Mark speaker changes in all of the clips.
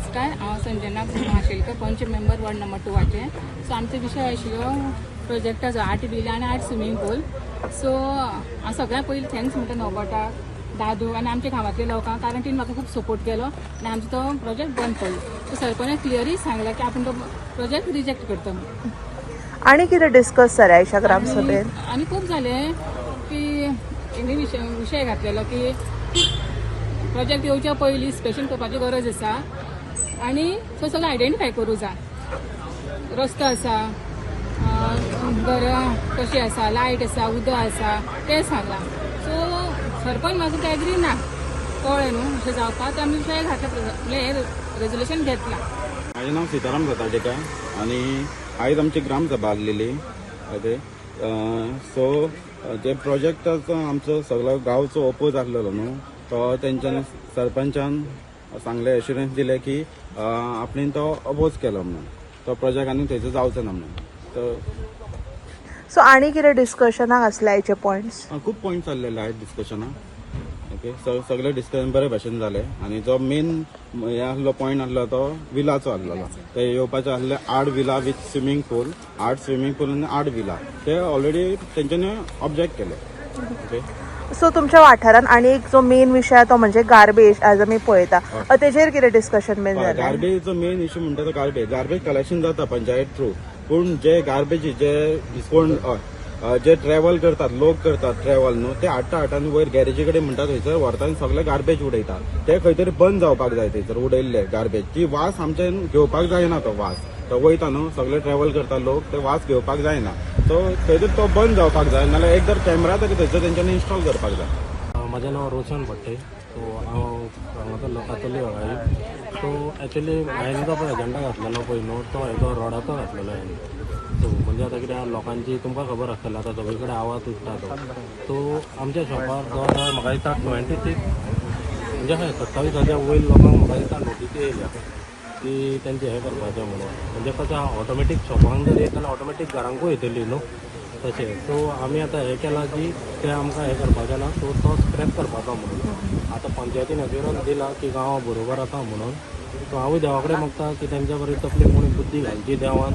Speaker 1: नमस्कार, हांव संजना माशेलकर, पंच मेंबर वॉर्ड नंबर 2आचे. सो आमचो विशय आशिल्लो प्रोजेक्टाचो 8 विला आनी 8 स्विमींग पूल. सो हांव सगळ्यांत पयलीं thanks म्हणटा नोबटाक, दादू आनी आमच्या गांवांतल्या लोकांक, कारण तिणें म्हाका खूब सपोर्ट केलो आनी आमचो तो प्रोजेक्ट बंद पडलो. सो सरपंचान क्लियरली सांगला की आपूण तो प्रोजेक्ट रिजेक्ट करता म्हणून.
Speaker 2: आनी कितें डिस्कस जालें आयच्या ग्रामसभेन?
Speaker 1: आनी खूब जालें की हेणी विशय घातलेलो की प्रोजेक्ट येवच्या पयलीं इन्स्पेक्शन करपाची गरज आसा आनी थंय सगळें आयडेंटिफाय करूं जाय. रस्तो आसा, घरां कशीं आसा, लायट आसा, उदक आसा, तें सांगलां. सो सरपंच म्हाका एग्री ना, कळ्ळें न्हू अशें जावपाक. आमी विशय घातला, म्हणल्यार हें रेजोल्युशन घेतलां.
Speaker 3: माझे नाव सीताराम सताडेकर आणि आयज आमची ग्रामसभा आसलेली. ओके, सो जे प्रोजेक्टाचो आमचो सगळो गांवचो ओपोज आसलेलो न्हू, तो तेंच्यानी सरपंचान सांगले, एश्युरन्स दिले की आपणें तो अपोज केलो म्हणून तो प्रोजेक्ट आनी थंयसर जावचो ना म्हणून तो.
Speaker 2: सो आनी कितें डिस्कशनाक आसले आयचे पॉयंट्स?
Speaker 3: खूब पॉयंट्स जाल्लेले आहेत डिस्कशनाक. ओके, सगळे डिस्कशन बरे भाशेन जाले आनी जो मेन हे आसलो पॉयंट आसलो तो विलाचो आसलेलो. ते येवपाचे आसले 8 villa with swimming pool, 8 swimming pool आनी 8 विला, ते ऑलरेडी तेंच्यांनी ऑब्जेक्ट केले. ओके.
Speaker 2: सो तुमच्या वाठारात आनी एक जो मेन विशय आहा तो म्हणजे गार्बेज. आज आमी पळयता, तेजेर कितें डिस्कशन बीन जालें?
Speaker 3: गार्बेजचो मेन इशू म्हणटा तो गार्बेज. गार्बेज कलेक्शन जाता पंचायत थ्रू, पूण जे गार्बेज जे कोण जे ट्रॅव्हल करतात, लोक करतात ट्रॅव्हल न्हू, ते हाडटा हाडटा आनी वयर गॅरेजी कडेन म्हणटा थंयसर व्हरता आनी सगळे गार्बेज उडयता. ते खंय तरी बंद जावपाक जाय. थंयसर उडयल्ले गार्बेज ती वास आमच्यान घेवपाक जायना. तो वास तो वयता न्हू, सगळे ट्रॅव्हल करता लोक, ते वास घेवपाक जायना. सो खंय तरी तो बंद जावपाक जाय, नाल्यार एक तर कॅमेरा तरी थंयसर तेंच्यांनी इन्स्टॉल करपाक जाय.
Speaker 4: म्हजें नांव रोशन भट्टे. सो हांव हांगाचो लोकांतली वागाई. सो एक्चुली हांवें जो पळय एजंडा घातलेलो पळय न्हू, तो हेजो रोडाचो घातलेलो हांवें. सो म्हणजे आतां कितें आहा, लोकांची तुमकां खबर आसतलें, आतां सगळे कडेन आवाज उठता तो. सो आमच्या शॉपार जवळ जवळ म्हाका दिसता 26, म्हणजे हय 27,000 वयर लोकांक म्हाका दिसता नोटीसी येयल्या की तेंचें हें करपाचें म्हणून. म्हणजे कशें आहा, ऑटोमॅटीक शॉपांक जर येत जाल्यार ऑटोमॅटीक घरांकूय येतली न्हू तशें. सो आमी आतां हें केलां की तें आमकां हें करपाचें ना, सो तो स्क्रॅप करपाचो म्हणून. आतां पंचायतीन एश्युरन्स दिला की गांव बरोबर आसा म्हणून. सो हांवूय देवा कडेन मागता की तेंच्या बरी तकली कोणी बुद्धी घालची देवान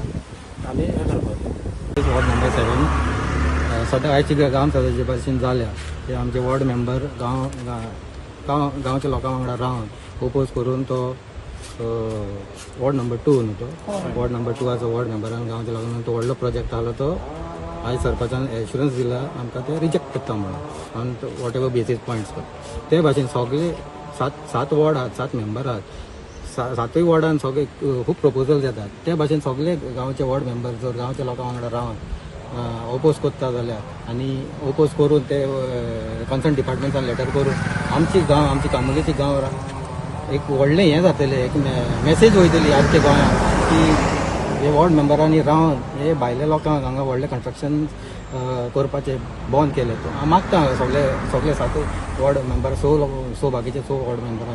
Speaker 4: आनी हें करपाचें.
Speaker 5: Ward number 7. सद्या आयची ग्रामसभेचे भाशेन जाल्या ते आमचे वॉर्ड मेंबर गांव गांव गांवच्या लोकां वांगडा रावन ओपोज करून तो वॉर्ड नंबर 2 न्हू, तो वॉर्ड नंबर 2आचो वॉर्ड मेंबरान गांवच्या लोकांक तो व्हडलो प्रोजेक्ट आहलो तो आयज सरपंचान एश्युरन्स दिला आमकां ते रिजेक्ट करता म्हणून on what ever basis points. ते भाशेन सगळे 7 वॉर्ड आहात, 7 मेंबर आहात, 7 वॉर्डान सगळे खूब प्रपोजल येतात. ते भाशेन सगळे गांवचे वॉर्ड मेंबर जर गांवच्या लोकां वांगडा रावन ओपोज करता जाल्यार आनी ओपोज करून ते कन्सर्न डिपार्टमेंटान लेटर करून आमची गांव, आमची कामुलीची गांव एक व्हडलें हें जातलें, एक मेसेज वयतली आमच्या गोंयांत की हे वॉर्ड मेंबरांनी रावन हे भायल्या लोकांक हांगा व्हडलें कन्स्ट्रक्शन करपाचें बंद केलें. हांव मागता सगळे सगळे 7 वॉर्ड मेंबर, 6 बाकीचे 6 वॉर्ड मेंबर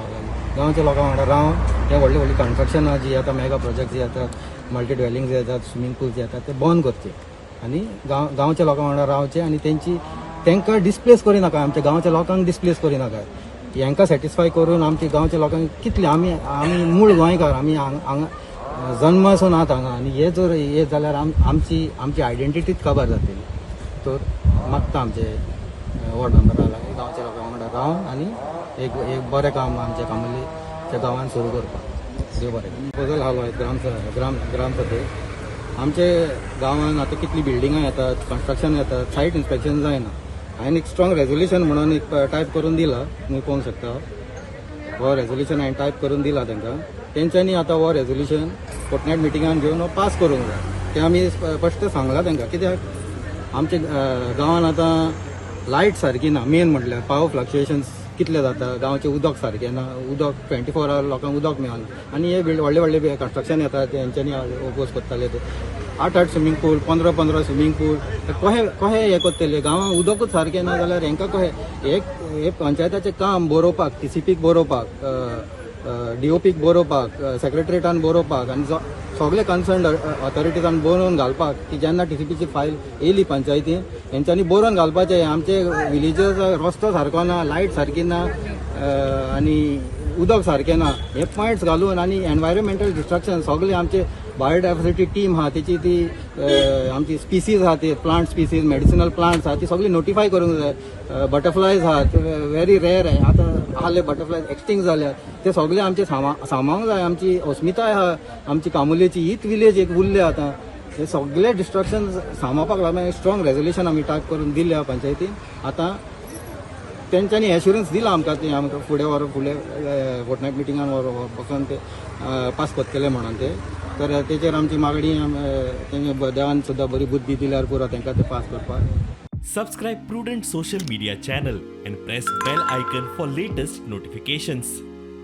Speaker 5: गांवच्या लोकां वांगडा रावन हे व्हडली व्हडली कन्स्ट्रक्शनां जी येता, मेगा प्रोजेक्ट जी येतात, मल्टी ड्वेलिंग जे येतात, स्विमींग पूल जे येतात, ते बंद करचे आनी गांवच्या लोकां वांगडा रावचे आनी तेंकां डिस्प्लेस करिनाका, आमच्या गांवच्या लोकांक डिस्प्लेस करिनाका. हेंकां सॅटिस्फाय करून आमच्या गांवच्या लोकांक कितले आमी आमी मूळ गोंयकार, आमी हांगा जन्मासून आहात हांगा आनी हे जर हे जाल्यार आमची आमची आयडेंटिटीच काबार जातली. तर मागता आमचे वॉर्ड मेंबरा लागीं गांवच्या लोकां वांगडा रावन आनी एक एक बरें काम आमच्या कामुलीच्या गांवान सुरू करपाक. देव बरें. प्रपोजल आहलो ग्राम ग्राम ग्रामसभेक. आमचे गांवान आतां कितलीं बिल्डिंगां येतात, कन्स्ट्रक्शन येतात, सायट इन्स्पेक्शन जायना. हांवें एक स्ट्रॉंग रेजोल्युशन म्हणून एक टायप करून दिला, तुमी पळोवंक शकता. हो रेजोल्युशन हांवें टायप करून दिला तांकां. तेंच्यांनी आतां हो रेजोल्युशन फोर्टनायट मिटिंगान घेवन हो पास करूंक जाय. तें आमी स्पश्ट सांगलां तांकां, कित्याक आमच्या गांवान आतां लायट सारकी ना, मेन म्हटल्यार पावर फ्लक्चुएशन्स कितले जाता, गांवचें उदक सारकें ना, उदक 24 our लोकांक उदक मेळना आनी हे व्हडले व्हडले कन्स्ट्रक्शन येता तेंच्यांनी ओपोज करताले. ते 8-8 स्विमींग पूल, 15-15 स्विमींग पूल कशें कशें हें करतले? गांवांत उदकूच सारकें ना जाल्यार हेंकां कशें? एक हे पंचायताचें काम बरोवपाक, टीसीपीक बरोवपाक, डीओपीक बरोवपाक, सेक्रेटरीटान बरोवपाक आनी सगळे कन्सर्न ऑथॉरिटीजान बरोवन घालपाक की जेन्ना टीसीपीची फायल येयली पंचायतीन हेंच्यांनी बरोवन घालपाचें आमचे विलेजर्स रस्तो सारको ना, लायट सारकी ना आनी उदक सारकें ना, हे पॉयंट्स घालून आनी एनवायरमेंटल डिस्ट्रक्शन सगळे आमचे बायोडायवर्सिटी टीम आहा तेची ती आमची स्पिसीज आहा, ती प्लांट स्पिसीज, मेडिसिनल प्लांट्स आहा, ती सगळी नोटिफाय करूंक जाय. बटरफ्लायज आहा, व्हेरी रेअर आतां आहले बटरफ्लायज एक्सटिंक्ट जाल्यात, ते सगळे आमचे सांबाळूंक जाय. आमची अस्मिताय आहा आमची कामुलेची, हीच विलेज एक उरल्या. आतां हे सगळे डिस्ट्रक्शन सांबाळपाक लागून स्ट्रॉंग रेजोल्युशन आमी टायप करून दिल्या पंचायतीन. आतां तेंच्यांनी एश्युरन्स दिला आमकां, ते आमकां फुडें व्हर, फुडें फोर्टनायट मिटिंगान वचोन ते पास करतले म्हणून ते. तर तेचेर आमची मागणी, तेंगे देवान सुद्दां बरी बुद्धी दिल्यार पुरो तेंकां ते पास करपाक.
Speaker 6: Subscribe Prudent Social Media channel and press bell icon for latest notifications.